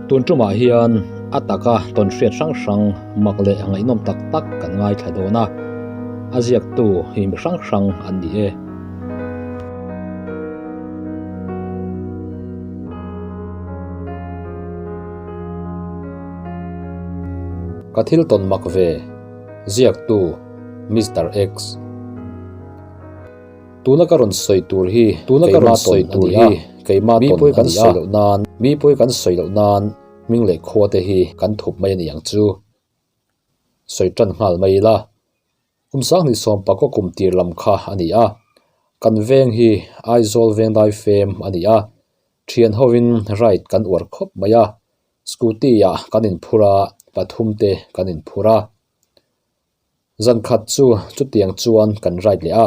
Tun tumah hian a taka tawnhriat hrang hrang mak leh ngaihnawm tak tak kan ngaithla dawn a, a ziaktu hi mi hrang hrang an ni e. Ka thil tawn mak ve, ziaktu Mister X. Tuna ka rawn sawi tur hi Tuna ka rawn sawi tur hi keima mi tawn pawi a kan ni sawi a. loh nan Mi pawi kan sawi loh nan hming leh khua te hi kan thup mai a ni ang chu. Sawi tan nghal mai ila. Kum sanghnih sawmpakaw kum tir lam kha a ni a. Kan veng hi Aizawl veng dai fem a ni a. Thian hovin ride kan uar khawp mai a. Scooty ah kan inphur a, pathum te kan inphur a. Zan khat chu chutiang chuan kan ride leh a,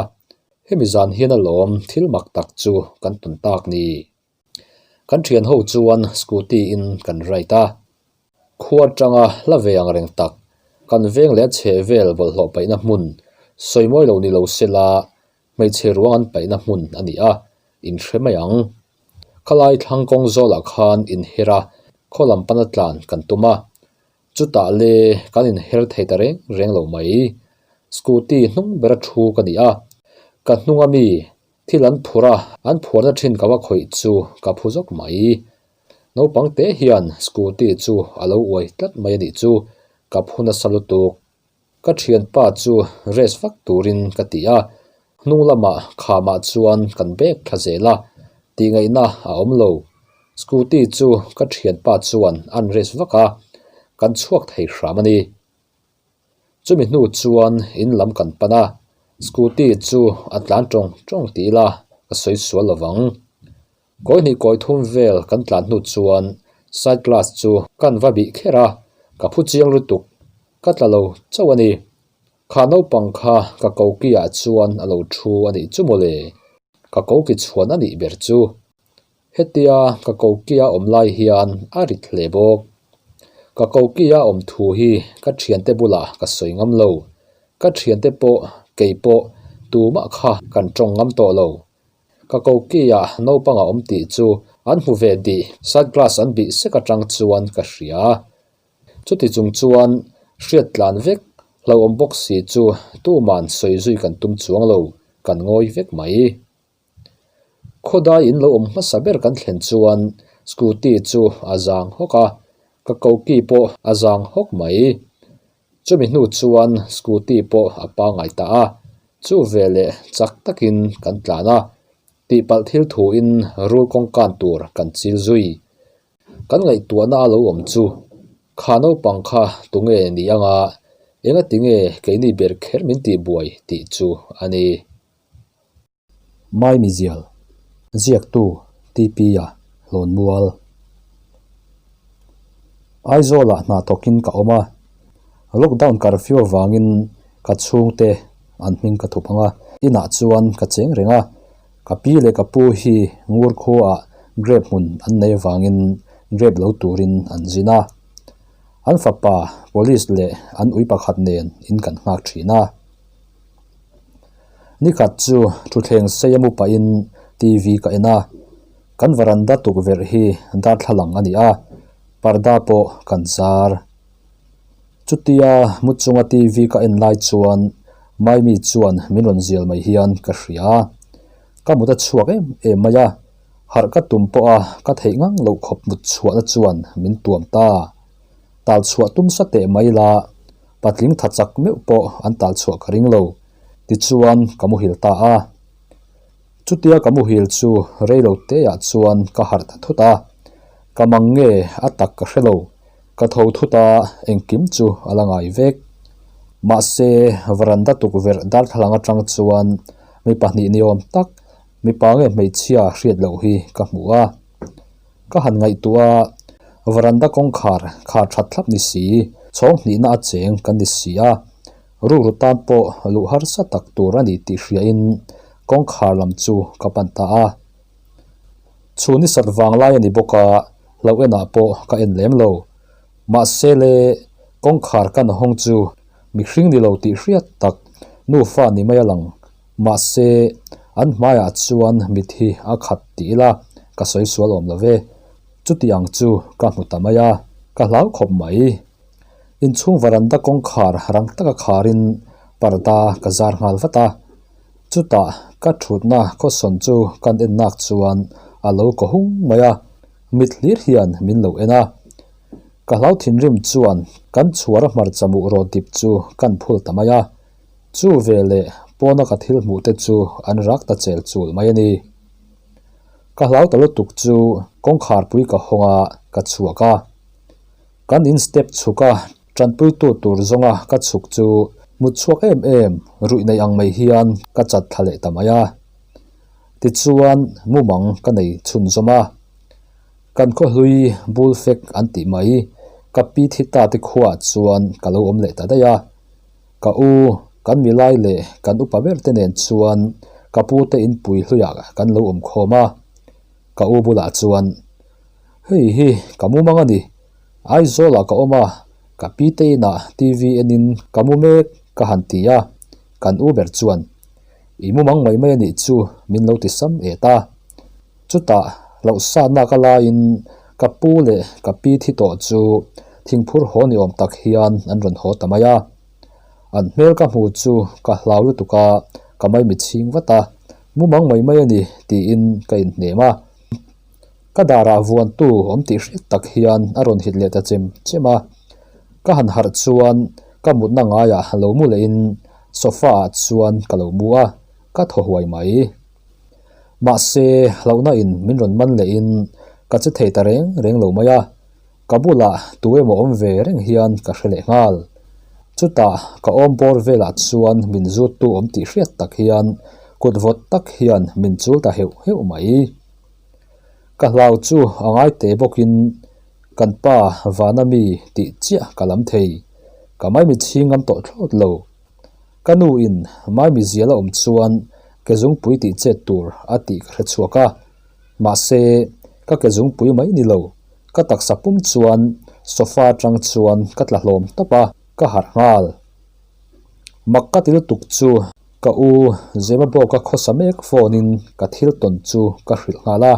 hemi zan hian alawm thil mak tak chu kan tawn tak ni. Kan thian ho chuan scooty in kan ride a, khua atanga hla ve ang reng tak, kan veng leh a chheh vel bawlhhlawh paihna hmun sawimawi lo ni lo sela hmeichhe ruang an paihna hmun a ni a, in hre mai ang. Khalai thlang kawng zawlah khan inher a, khaw lam pana tlan kan tum a, Chutah le kan inher thei ta reng reng lo mai. Scooty hnung bera thu ka ni a, ka hnunga mi thil an phur a, an phuarna thin ka va khawih chu ka phu zawk mai. Naupang te hian scooty chu a lo uai tlat mai a nih chu, ka phu nasa lutuk. Ka thianpa chu rest vak turin ka ti a, hnung lamah khamah chuan kan bag thla zel a, tihngaihna a awm lo. Scooty chu ka thianpa chuan an rest vak a, kan chhuak thei hram a ni. Chumi hnu chuan in lam kan pan a, scooty chu a tlan tawng tawng ti ila ka sawi sual lo vang. Kawi hnih kawi thum vel kan tlan hnu chuan side glass chu kan va bih kher a, ka phu chiang lutuk, ka tla lo chauh a ni. Kha naupang kha ka koki ah chuan a lo thu a nih chu mawle, ka koki chhuan a nih ber chu. Hetia ka koki a awm lai hian a rit hle bawk. Ka koki a awm thu hi ka thiante bulah ka sawi ngam lo, ka thiante pawh kei pawh tumah kha kan tawng ngam tawh lo. Ka koki-ah naupang a awm tih chu an hmu ve tih side glass an bih sek atang chuan ka hria. Chuti chung chuan hriat tlan vek hlauhawm bawk si chu tuman sawi zui kan tum chuang lo, kan ngawi vek mai. Khawdai in lo awm hmasa ber kan thlen chuan scooty chu a zang hawk a, ka koki pawh a zang hawk mai. Chumi hnu chuan scooty pawh a pangngai ta a, chu veleh chak takin kan tlan a, tihpalh thil thuin rul kawngkan tur kan chil zui. Kan ngaihtuahna a lo awm chu, kha naupang kha tunge ni anga engati nge keini ber kher min tihbuai tih chu a ni. Maimizial, Ziaktu, TP-a, Hlawnmual. Aizawlah hna thawkin ka awm a, lockdown curfew avangin ka chhungte an hming ka thup ang a, inah chuan ka cheng reng a, ka pi leh ka pu hi ngur khuaah grape hmun an nei avangin grape lo turin an zin a, an fapa police leh an ui pakhat nen in kan nghak thin a. Nikhat chu thutthleng sei a mu pahin TV ka en a, kan varanda tukverh hi darthlalang a ni a, parda pawh kan zar. Chutia mu chunga TV ka en lai chuan Maimi chuan min rawn zial mai hian ka hria. Ka mut a chhuak em em mai a, harh ka tum pawh a ka theih ngang loh khawp mut chhuahna chuan min tuam ta. Tal chhuah tum sa teh mai la. Patling tha chak meuh pawh an tal chhuah ka ring lo, tichuan ka muhil ta a. Chutia ka muhil chu rei lo teah chuan ka harh ta thut a, ka mang nge a tak ka hre lo, ka tho thut a, engkim chu a la ngai vek. Mahse, varanda tukverh darthlalang atang chuan mi pahnih ni awm tak, mipa nge hmeichhia hriat loh hi ka hmu a. Ka han ngaihtuah a, varanda kawngkhar khar that thlap ni si, chhawng hnihna a cheng kan ni si a, rukru tan pawh luh harsa tak tur a ni tih hriain kawngkhar lam chu ka pan ta a. Chhun ni sat vang lai a ni bawk a, hlauh enah pawh ka en lem lo. Mahse le, kawngkhar ka nahawng chu mihring ni lo tih hriat tak nufa ni mai a lang. Mahse, an hmaiah chuan mit hi a khat ti ila ka sawi sual awm lo ve. Chuti ang chu ka hmu ta mai a, ka hlau khawp mai. Inchhung varanda kawngkhar rang taka kharin parda ka zar nghal vat a. Chutah ka thutna khawsawn chu kan en nak chuan a lo kaw hung mai a, mit hlir hian min lo en a. Ka hlau thinrim chuan kan chhuar a hmarcha muh rawn dip chu kan phul ta mai a. Chu veleh pawna ka thil hmuh te chu an rak ta chel chul mai a ni. Ka hlau ta lutuk chu kawngkhar pui ka hawng a, ka chhuak a. Kan in step chhuk a, tanpuitu tur zawnga ka chhuk chu mut chhuak em em ruih nei ang mai hian ka chat thla leh ta mai a. Tichuan mumang ka nei chhunzawm a. Kan khawhlui bul fek an tih mai, ka pi thi ta te khuaah chuan ka lo awm leh ta daih a. Ka u, kan milai leh kan upa ber te nen chuan ka pu te inpui hluiah kan lo awm khawm a. Ka u bulah chuan, Hei hi ka mu mang a ni. Aizawlah ka awm a, ka pi te inah TV enin ka mu mek ka han ti a. Kan u ber chuan, I mu mang mai mai a nih chu min lo ti sam et a. Chutah hlauhsatna ka laiin ka pu leh ka pi thi tawh chu thingphur haw ni awm tak hian an rawn haw ta mai a. An hmel ka hmu chu ka hlau lutuk a, ka maimi chhing vat a, mu mang mai mai a ni tiin ka inhnem a. Ka darah vuantu awm tih hriat tak hian a rawn hit leh ta chem chem a. Ka han harh chuan ka mutna ngaiah lo mu lehin sofa ah chuan ka lo mu a, ka thaw huai mai. Mahse, hlauhna in min rawn man lehin ka che thei ta reng reng lo mai a, ka bulah tu emaw awm ve reng hian ka hre leh nghal. Chutah ka awm bawr velah chuan min zuttu awm tih hriat tak hian kut vawt tak hian min chul ta heuh heuh mai. Ka hlau chu a ngai te bawkin kan pa vana mi tih chiah ka lam thei, ka maimi chhing ngam tawh thlawt lo. Ka nu in maimi zial a awm chuan ke zungpui tih chet tur a tih ka hre chhuak a, mahse ka ke zungpui mai ni lo, ka taksa pum chuan sofa atang chuan ka tla hlawm tawp a, ka harh nghal. Mak ka ti lutuk chu ka u Zema bawka khawsa mek phone in ka thil tawn chu ka hrilh nghal a,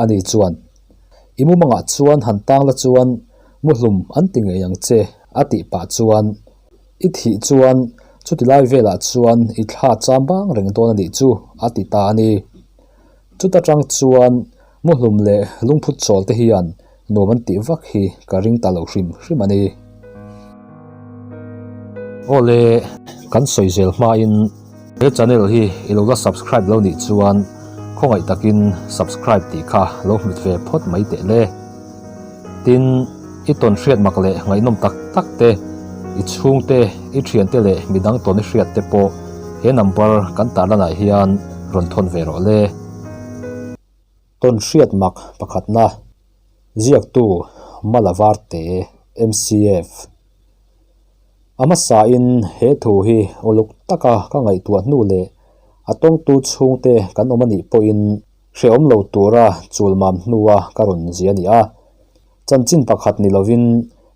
ani chuan I mumangah chuan han tang la chuan muhlum an ti ngei ang che a tih pah chuan I thih chuan chuti lai velah chuan i thla cham bang reng dawn a nih chu a ti ta a ni. Chuta tang chuan muhlum leh lungphut chawl te hian nuam an tih vak hi ka ring ta lo hrim hrim a ni. Awle, kan sawi zel hmain he channel hi i lo la subscribe lo nih chuan khawngaih takin subscribe tih kha lo hmit ve phawt mai teh le. Tin, i tawn hriat mak leh ngaihnawm tak tak te, i chhungte, i thiante leh midang tawn i hriat te pawh he number kan tarlanah hian rawn thawn ve rawh le. Tawn hriat mak pakhatna, ziaktu Mala Varte, MCF. A hmasain he thu hi uluk taka ka ngaihtuah hnu leh a tawngtu chhungte kan awm anih pawhin Hrehawm lo tura chulmam hnua ka rawn zia a ni a, chanchin pakhat ni lovin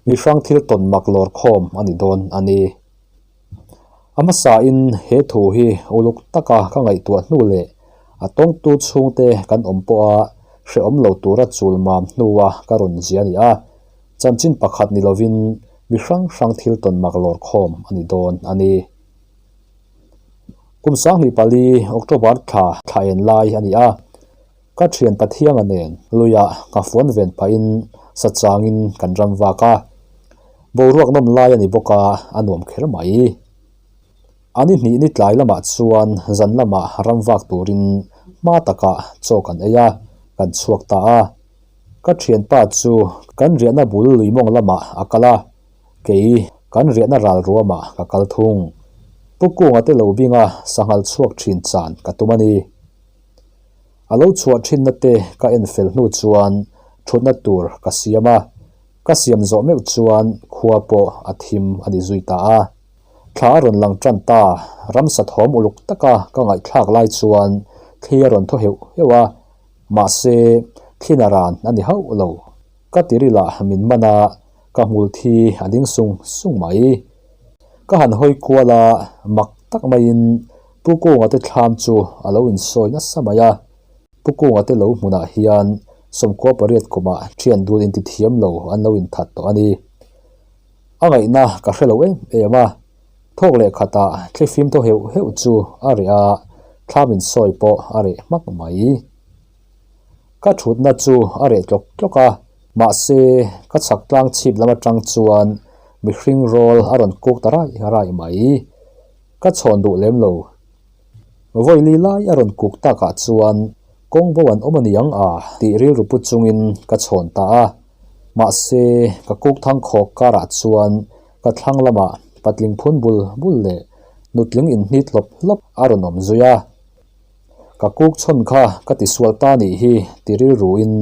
mi hrang thil tawn mak lawr khawm a ni dawn a ni. A hmasain he thu hi uluk taka ka ngaihtuah hnu leh a tawngtu chhungte kan awm pawha hrehawm lo tura chulmam hnua ka rawn zia a ni a, chanchin pakhat ni lovin mi hrang hrang thil tawn mak lawr khawm a ni dawn a ni. Kum 2004 October thla thla en lai a ni a, ka thian Pathianga nen luiah nghafuan ven pahin sa changin kan ram vak a, boruak nawm lai a ni bawk a, a nuam kher mai. A ni hnih ni tlai lamah chuan zan lamah ram vak turin hma takah chaw kan ei a, kan chhuak ta a. Ka thianpa chu kan riahna bul lui mawng lamah a kal a. Kei, kan riahna ral ruamah ka kal thung. Pu Kunga te lo binga sanghal chhuak thin chan ka tum a ni. A lo chhuah thinna te ka en fel hnu chuan thutna tur ka siam a, ka siam zawh meuh chuan khua pawh a thim a ni zui ta a. Thla a rawn lang tan ta, ramsa thawm uluk taka ka ngaihthlak lai chuan thli a rawn thaw heuh heuh a, mahse thlina ran a ni hauh lo. Ka tirilah min man a, Ka hmul thi a ding sung sung mai. Ka han hawi kual a, mak tak maiin Pu Kunga te thlam chu a lo insawi nasa mai a. Pu Kunga te lo hmunah hian 48 kumah thian dun intithiam lo an lo inthat tawh a ni. A ngaihna ka hre lo em em a, thawk leh khatah thlifim thaw heuh heuh chu a reh a, thlam insawi pawh a reh hmak mai. Ka thutna chu a reh tlawk tlawk a, mahse ka chhak tlang chhip lam atang chuan mihring rawl a rawn kuk ta raih raih mai. Ka chhawn duh lem lo. Vawili lai a rawn kuk takah chuan kawng bo an awm a niang a tih rilru pu chungin ka chhawn ta a. Mahse ka kuk thang khawk karah chuan ka thlang lamah patling phun bul bul leh nutling inhnit hlawp hlawp a rawn awm zui a. Ka kuk chhawn kha ka tisual ta nih hi ti rilruin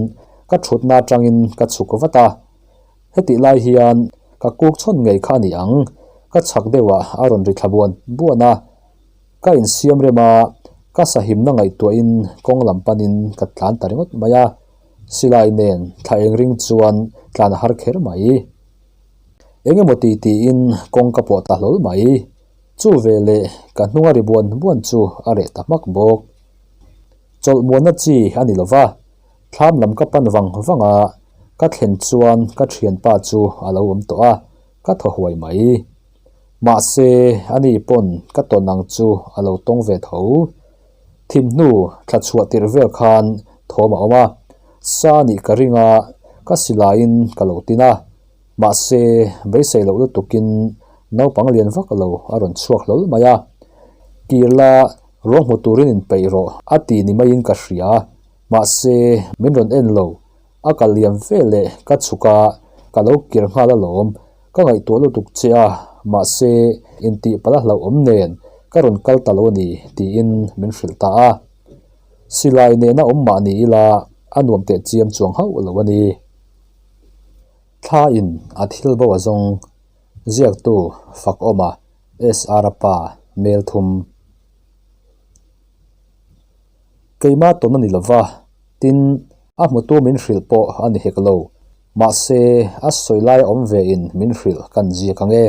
ka thutna atangin ka chhuk vat a. Hetih lai hian ka kuk chhawn ngei kha a ni ang, ka chhak deuhah a rawn ri thla buan buan a. Ka insiam rem a, ka sahimna ngaihtuahin kawng lam panin ka tlan ta ringawt mai a. Silai nen thla eng ring chuan tlan a har kher mai. Eng emaw ti tiin kawng ka pawh ta hlawl mai. Chu veleh ka hnunga ri buan buan chu a reh ta hmak bawk. Chawlh muanna chi a ni lo va, thlam lam ka pan vang vang a, ka thlen chuan ka thianpa chu a lo awm tawh a, ka thaw huai mai. Mahse, ani pawn ka tawn ang chu a lo tawng ve tho. Thim hnu thla chhuah tirh vel khan thawm a awm a, sa nih ka ring a, ka silaiin ka lo tin a. Mahse, beisei loh lutukin naupang lian vak lo a rawn chhuak hlawl mai a, Kir la, ruang hmu turin inpeih rawh a ti ni maiin ka hria. Mahse, min rawn en lo. A kal liam ve leh ka chhuk a, ka lo kir nghal alawm. Ka ngaihtuah lutuk che a, mahse, intih palh a hlauhawm nen ka rawn kal ta lo a ni, tiin min hrilh ta a. Silai nena awm mah ni ila a nuam teh chiam chuang hauh lo a ni. Thla in a thil bo a zawng ziaktu Fakawma SR a pa mel thum. Keimah tawn a ni lova, tin a hmutu min hrilh pawh a ni hek lo, mahse a sawi lai a awm ve in min hrilh kan ziak ang e.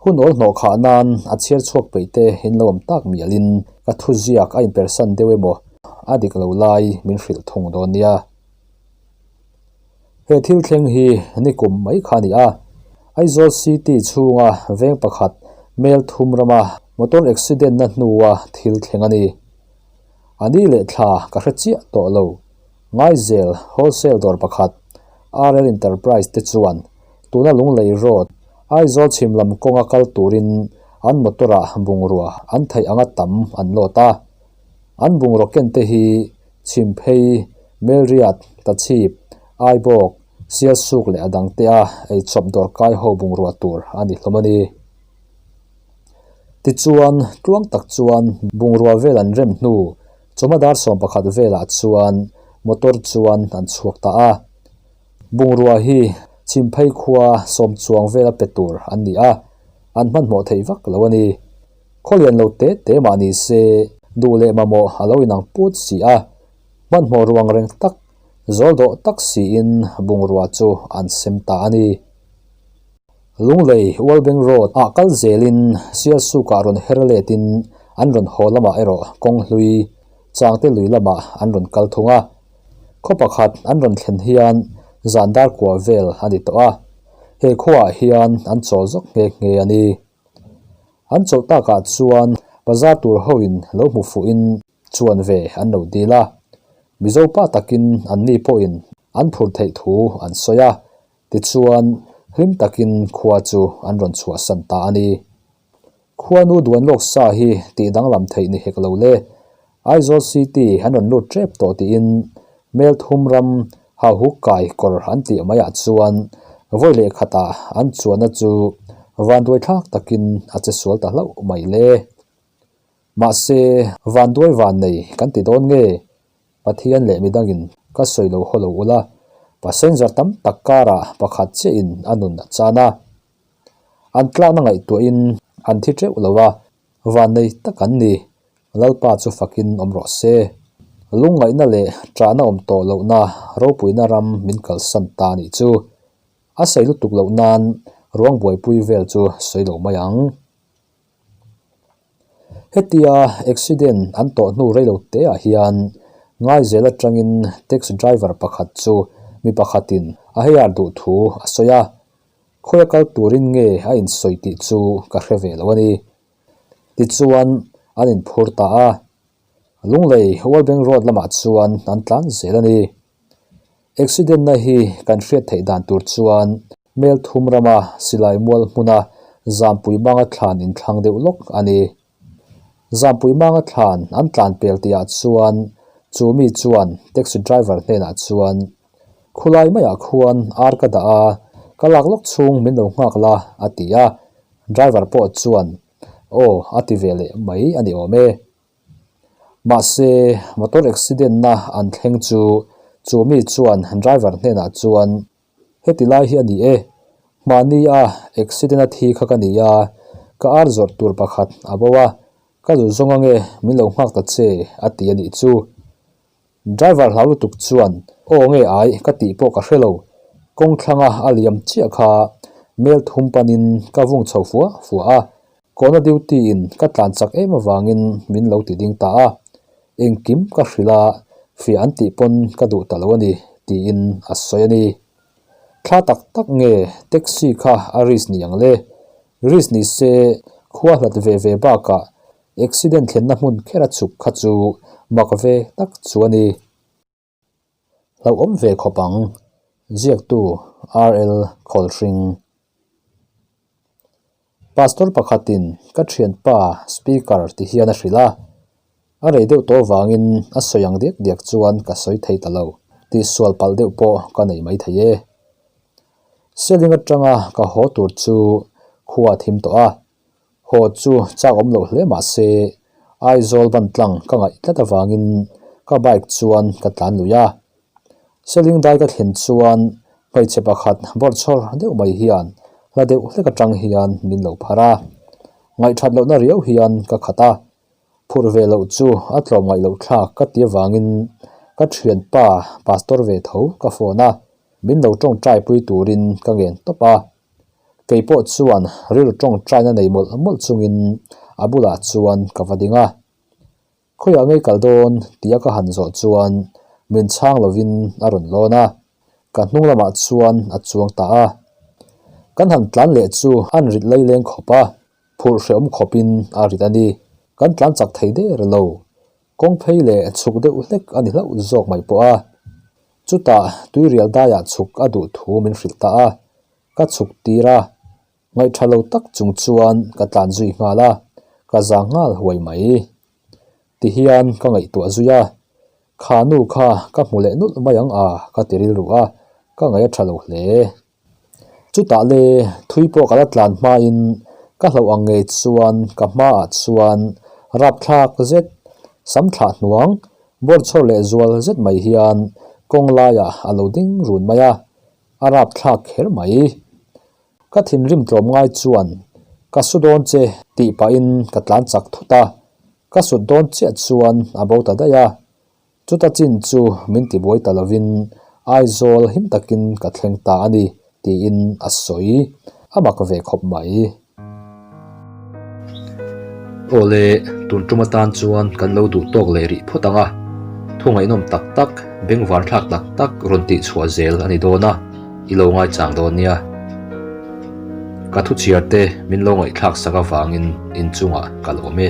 Hun awl hnawh khah nan a chhiar chhuak peih te in lo awm tak mial in ka thu ziak a inpersan deuh emaw a dik lo lai min hrilh thung dawn nia. He thil thleng hi nikum mai kha a ni a, Aizawl City chhunga veng pakhat mel thum rama motor accident na hnua thil thleng a ni. A ni leh thla ka hre chiah tawh lo. Ngaizel wholesale dawr pakhat RL Enterprise te chuan tuna Lunglei Road, Aizawl chhim lam kawnga kal turin an motor ah bungrua an theih anga tam an load a. An bungraw ken te hi Chhimphei, Melriat, Tachhip, Aibawk, Sialsuk leh a dangte a eichawp dawrkai ho bungrua tur a ni hlawm a ni. Tichuan, tluang tak chuan bungrua vel an rem hnu chawhma dar 11 velah chuan motor chuan an chhuak ta a. Bungrua hi Chhimphei khua sawm chuang vela pe tur an ni a, an hmanhmawh theih vak lo a ni. Khawlian lo te te mah ni se, duh leh mamawh a lo inang put si a, hmanhmawh ruang reng tak, zawl dawh tak siin bungrua chu an sem ta a ni. Lunglei Ualbeng Road ah kal zelin Sialsukah rawn her letin an rawn haw lamah erawh kawng hlui Changte lui lamah an rawn kal thung a. Khaw pakhat an rawn thlen hian zan dar kua vel a ni tawh a, he khuaah hian an chawl zawk nghe nghe a ni. An chawlh takah chuan bazar tur hoin lo hmu fuhin chuan ve an lo dil a. Mizo pa takin anni pawhin an phur theih thu an sawi a, tichuan hlim takin khua chu an rawn chhuahsan ta a ni. Khuanu duan lawk sa hi tih danglam theih ni hek lo le. Aizawl City an rawn lut tep tawh tiin Melthum ram Hauhuk kai kawr an tih maiah chuan vawi leh khatah an chuanna chu vanduai thlak takin a che sual ta hlauh mai le. Mahse, vanduai van nei kan ti dawn nge? Pathian leh midangin ka sawi lo haw lo ula, passenger tam tak karah pakhat chiahin a nun a chan a. An tlakna ngaihtuahin an thi teuh lo a, Vannei tak an ni. Lalpa chu fakin awm rawh se. Lungngaihna leh ṭahna awm tawh lohna ropuina ram min kalsan ta nih chu. A sei lutuk loh nan ruang buaipui vel chu sawi lo mai ang. Hetia accident an tawh hnu rei lo te ah hian. Ngaizel atangin taxi driver pakhat chu mi pakhatin a heiar duh thu a sawi a, khawi a kal turin nge a insawi tih chu ka hre ve lo a ni. Tichuan an inphur ta a, Lunglei World Bank Road lamah chuan an tlan zel a ni. Accident na hi kan hriat theih dan tur chuan mel thum rama silai mual hmuna Zampui manga thlan inthlang deuh lawk a ni. Zampui manga thlan an tlan pel tihah chuan chu mi chuan taxi driver hnenah chuan, Khulai maiah khuan ar ka dah a, ka lak lawk chhung min lo nghak la a ti a, driver pawh chuan Aw a ti ve leh mai a ni awm e. Mahse motor accident na an thleng chu chu mi chuan driver hnenah chuan Heti lai hi a ni e, mahni a accident a thi kha ka ni a, ka ar zawrh tur pakhat a bo a, ka zu zawng ange min lo nghak ta che a ti a nih chu. Driver hlau lutuk chuan aw nge ai ka tih pawh ka hre lo, kawng thlanga a liam chiah kha mel thum panin ka vung chho fua fua a, kawna duty in ka tlan chak em avangin min lo ti ding ta a, engkim ka hrilh a, fiah an tih pawn ka duh ta lo a ni tiin a sawi a ni. Thla tak tak nge taxi kha a risk ni ang le? Risk ni se khua hlat ve ve bakah Accident thlenna hmun kher a chhuk kha chu mak ve tak chu a ni. Hlauhawm ve khawp ang, ziaktu RL Khawlhring. Pastor pakhatin ka thianpa speaker ti hian a hrilh a, a rei deuh tawh vangin a sawi ang diak diak chuan ka sawi thei ta lo, tihsual palh deuh pawh ka nei mai thei e. Seling atanga ka haw tur chu khua a thim tawh a, Haw chu chak awm loh hle mah se, Aizawl ban tlang ka ngaih tlat avangin ka bike chuan ka tlan lui a. Seling dai ka thlen chuan hmeichhe pakhat bawrchhawr deuh mai hian hla deuh hlek atang hian min lo phar a. Ngaihthat lohna riau hian ka khat a, phurh ve loh chu a tlawm ngaih loh thlak ka ti avangin ka thianpa pastor ve tho ka phone a, min lo tawngtai pui turin ka ngen tawp a. Kei pawh chuan rilru tawngtaina nei mawlh mawlh chungin a bulah chuan ka va ding a. Khawiah ngei kal dawn tia ka han zawh chuan min chhang lovin a rawn lawn a, ka hnung lamah chuan a chuang ta a. Kan han tlan leh chu an rit laileng khawp a, phurh hrehawm khawpin a rit a ni. Kan tlan chak thei der lo. Kawng phei leh chhuk deuh hlek a ni hlauh zawk mai pawh a. Chutah tuirial daiah chhuk a duh thu min hrilh ta a, ka chhuk tir a, ngaihṭha lo tak chung chuan ka tlan zui nghal a, ka za nghal huai mai. Tihian ka ngaihtuah zui a, kha nu kha ka hmu leh nulh mai ang a ka ti rilru a, ka ngaih a ṭha lo hle. Chutah le thui pawh ka la tlan hmain ka hlauh ang ngei chuan ka hmaah chuan rapthlak zet sam thlah hnuang bawrchhawr leh zual zet mai hian kawng laiah a lo ding run mai a, a rapthlak kher mai. Ka thinrim tlawm ngai chuan ka su dawn che tih pahin ka tlan chak thut a, ka sut dawn chiah chuan a bo ta daih a. Chuta chin chu min tibuai ta lovin Aizawl him takin ka thleng ta a ni tiin a sawi a mak ve khawp mai. Awle, tun tum atan chuan kan lo duh tawk leh rih phawt ang a, thu ngaihnawm tak tak, bengvar thlak tak tak rawn tih chhuah zel a ni dawn a, i lo ngaichang dawn nia. Ka thu chhiar te min lo ngaihthlak sak avangin inchungah ka lawm e.